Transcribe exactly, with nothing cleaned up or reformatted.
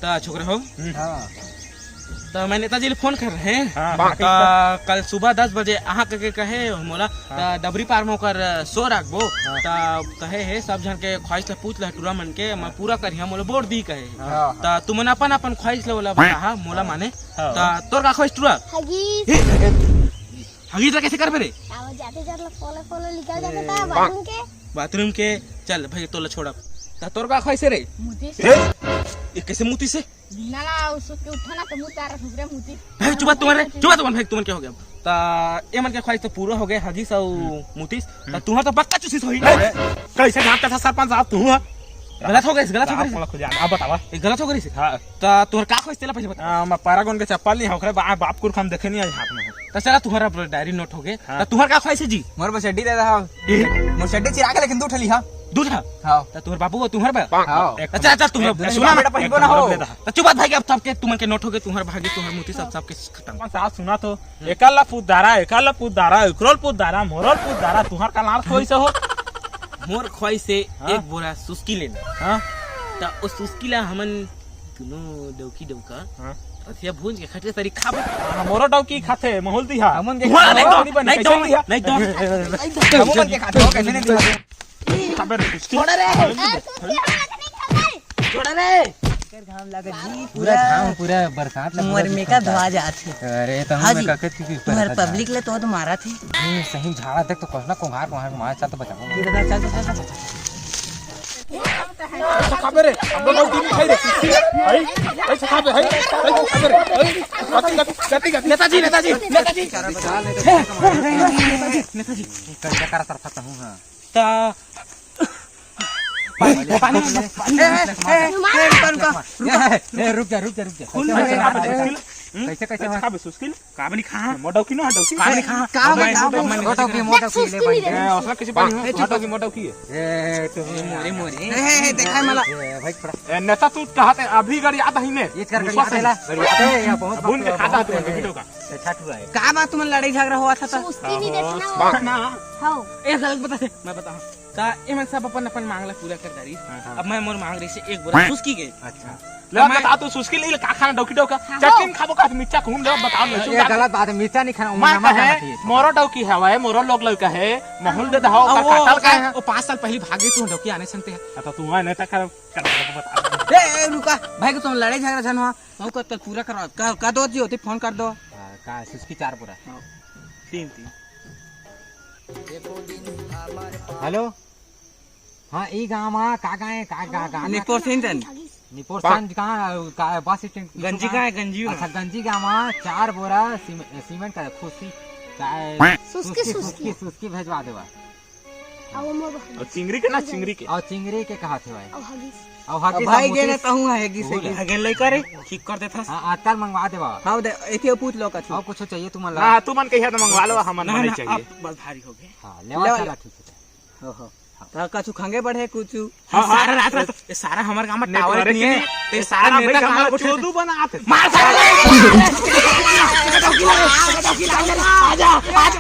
त छोकरा हो, हाँ। त मैं नेताजी ले फोन करे रहें। हाँ, हाँ, त कल सुबह दस बजे अहाँ कहिके कहे मोला, हाँ। त डबरी पार में ओकर शो राखबो। हाँ। त कहे हे, सब झन के ख्वाहिश ला पूछ ले टूरा मन के, मैं पूरा करिहा, मोला वोट दी कहे। हाँ। त तुमन अपन अपन ख्वाहिश ला ओला बताहा, मोला माने। हाँ। त तोर का ख्वाहिश टूरा? हगीज। हगीज ला कैसे करबे रे? अब जाते जात ला पोला पोला निकल जाता था बाथरूम के। बाथरूम के। चल भाई, तोला छोड़ब। त तोर का ख्वाहिश हे रे? मुतीस। ए? ये कैसे मुतीस हे? ना, ना, उसके उठा ना, तो मुँह तारा फुकरे मुतीस। भाई, चुप तुम्हारे, चुप तुम्हारे भाई, तुमन क्या हो गया? त ये मन के ख्वाहिश तो पूरा हो गए, हगीस अउ मुतीस। त तुहार तो पक्का चुसिस होही। ए, कैसे झाँकत हस सरपंच साहब, तू हा? गलत हो गइस, गलत हो गइस। आप खुद जान, आप बतावा। ये गलत हो गइस। हाँ। त तुहार का ख्वाहिश तेला पहले बता। हाँ, मैं पैरागन के चप्पल नहीं, ओकरे बा-, बाप कुरखा हम देखे नहीं आज हाथ में। त चला, तुहार अब डायरी नोट हो गए। हाँ। त तुहार का ख्वाहिश हे जी? मोर बस चड्डी दे दहा। ए? मोर चड्डी चिरा के लेकिन दू ठली, हाँ। दू ठा? हाँ। त तुहार बाबू हो, तुहार बा? हाँ। अच्छा, अच्छा, तुहार ए, सुना ना। बेटा पहिरबो ना हो। त चुप भाई, अब सबके तुमन के नोट हो गए, तुहार भागी, तुहार मुतीस, सब, सबके खत्म। कौन सा सुना तो? एकर ला पूत दारा, एकर ला पूत दारा, एकरो ला पूत दारा, मोरो ला पूत दारा, तुहार का नाम कोई से हो? मोर ख्वाहिश हे हाँ? एक बोरा सुस्की लेना। हाँ? त ओ सुस्की ला हमन दुनो डौकी डौका हाँ। रथिया भूंज के खटिया तरी खाबो। हाँ, मोरो डौकी खाथे, महुल दिहा। हमन के तुहार खाबो, नहीं दो, नहीं दो, कैसे दिहा? नहीं दो। हमन के खाथे, कैसे नहीं दिहा? अबे रे, सुस्की। छोड़ रे। छोड़ रे। एकर घाम लगे जी, पूरा घाम, पूरा बरसात लग मोर मेका धोआ जात हे। अरे, त हाँ जी। मैं ककत की तुम्हारे पब्लिक ले तो, तो मारा थे। नहीं, सही झाड़ा देख तो, कहना कुम्हार, कुम्हार, कुम्हार, चल तो बचाओ। चल, चल, चल, चल, चल। ऐसा खाबे रे, अब लोग दिन खाई रे। भाई, ऐसा खाबे, भाई, ऐसा खाबे रे। भाई, गति, गति, गति, गति। नेताजी, नेताजी, नेताजी। नेताजी, नेताजी। कैसे कर सकता हूँ, हाँ। त पानी, पानी, पानी। ए, ए, ए, ए, रुका, रुका, रुका। ए, रुक जा, रुक जा, रुक जा। खून कैसे, में कैसे, कैसे, कैसे, कैसे, कैसे, कैसे, कैसे, कैसे, कैसे, कैसे, का बनी खा? मोटो की ना हटो की? का बनी खा? का बनी खा? मोटो की, मोटो की, ले भाई। ए, उसमें किसी पानी हो? ए, मोटो की, मोटो की। ए, तो ए, मोरे, मोरे। ए, ए, देखा है मला। ए, भाई, थोड़ा। ए, नेता तू कहा थे अभी गाड़ी आता ही ने। ये कर गाड़ी आता है। गाड़ी आता है, यहाँ बहुत भून के खाता है तू, वीडियो का। अच्छा, तू आए। का बात तुमन लड़ाई झगड़ा हुआ था त? सुस्की नहीं देखना हो। ना। हाँ। ए, गलत बता थे, मैं बता। त एमन सब अपन अपन मांग ला पूरा कर डारी। हाँ, हाँ। अब मैं मोर मांग रही से एक बोरा सुस्की के। अच्छा। ले तो बता, तू सुस्की ले का खाना डौकी डौका? हाँ, चटनी हो। खाबो का मिर्चा खून ले बता, लहसुन ये डाल। गलत बात है, मिर्चा नहीं खाना, मैं नमक कहे, खाना चाहिए। मोरो डौकी है भाई, मोरो लोग लड़का है, माहौल दे दहो, अब का वो, काटल का है? वो पाँच साल पहले भागे तू डौकी आने संते है। हाँ, तो तू आने तक कर, कर, कर बता। ए, ए, रुका, भाई को तुम लड़ाई झगड़ा झन हो, मैं को कल पूरा करवा, कर, कर दो जी, होती फोन कर दो। हाँ, का सुस्की चार बोरा। हाँ। तीन, तीन। हेलो। हाँ, ई गाँव मा का गाँव है? का गा-, गाँव निपोर सिंह जन। निपोर सिंह कहाँ? का बस स्टैंड पीछू गंजी का? कहाँ है? गंजी में। अच्छा, गंजी गाँव मा चार बोरा सीमे-, सीमेंट का खुशी, चाहे Suzuki, Suzuki, Suzuki. Suzuki, Suzuki भेजवा देवा। और चिंगरी के ना, चिंगरी के। और चिंगरी के कहा थे भाई? और हगीस। और हगीस अब भाई अब गे ना मुतीस तहूँ है हगीस, भूल है। हगेन लइका रे, ठीक कर देथस। हाँ, आजकल मंगवा देवा। हाँ, दे, एके पूछ लो कछु। और कुछ चाहिए तुमन ला? ना, तुमन कहिया तो मंगवा लो, हमन ना, नहीं ना, चाहिए। अब बस भारी हो गए। हाँ, लेवा लेवा, चला, ले। ठीक है। हो, हो। त कछु खंगे बढ़े कुछ। हाँ, हाँ। सारा रात, रात, ये सारा हमर गाँव में नेटवर्क टावर नहीं है। नहीं। तो ये सारा अरे भाई, नेता हमारा हमारा कुछ चोदू बना आते। मार सारा। आजा, आजा।